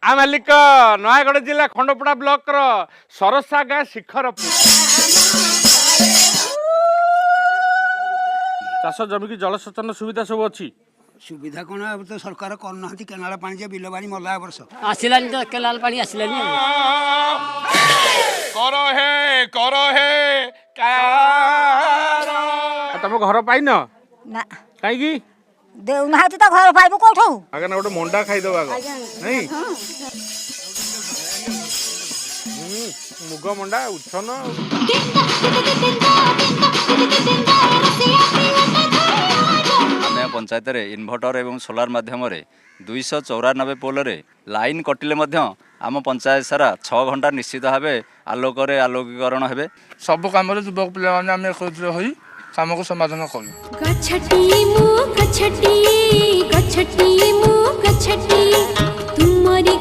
ଆ ମାଲିକ, ନୟାଗଡ଼ ଜିଲ୍ଲା ଖଣ୍ଡପଡ଼ା ବ୍ଲକର ସରସା ଗାଁ ଶିଖରପୁର। ଚାଷ ଜମିକି ଜଳସେଚନ ସୁବିଧା ସବୁ ଅଛି? ସୁବିଧା କ'ଣ, ଏବେ ତ ସରକାର କରୁନାହାନ୍ତି। କେନାଳ ପାଣି ଯେ ବିଲ ବାଡ଼ି ମଲା ଏ ବର୍ଷ। ଆସିଲାନି ତ, କେନାଲ ପାଣି ଆସିଲାନି ଆଉ। କର ହେ, କର ହେ। ତମ ଘର ପାଇନ? ନା। କାହିଁକି? ଦେଉନାହାନ୍ତି ତ, ଘର ପାଇବୁ କୋଉଠୁ? ଆଜ୍ଞା, ଗୋଟେ ମଣ୍ଡା ଖାଇଦବା ଆଗ, ନାଇଁ? ମୁଗ ମଣ୍ଡା ଉଛନ ଆଉ। ଆମେ ପଞ୍ଚାୟତରେ ଇନଭର୍ଟର ଏବଂ ସୋଲାର ମାଧ୍ୟମରେ 294 ପୋଲରେ ଲାଇନ୍ କଟିଲେ ମଧ୍ୟ ଆମ ପଞ୍ଚାୟତ ସାରା 6 ଘଣ୍ଟା ନିଶ୍ଚିତ ଭାବେ ଆଲୋକରେ ଆଲୋକୀକରଣ ହେବେ। ସବୁ କାମରେ ଯୁବକ ପିଲାମାନେ ଆମେ ଏକତ୍ରିତ ହୋଇ କାମକୁ ସମାଧାନ କରୁ। ଗଛଟି ମୁଁ ଗଛଟି, ଗଛଟି ମୁଁ ଗଛଟି, ତୁମରି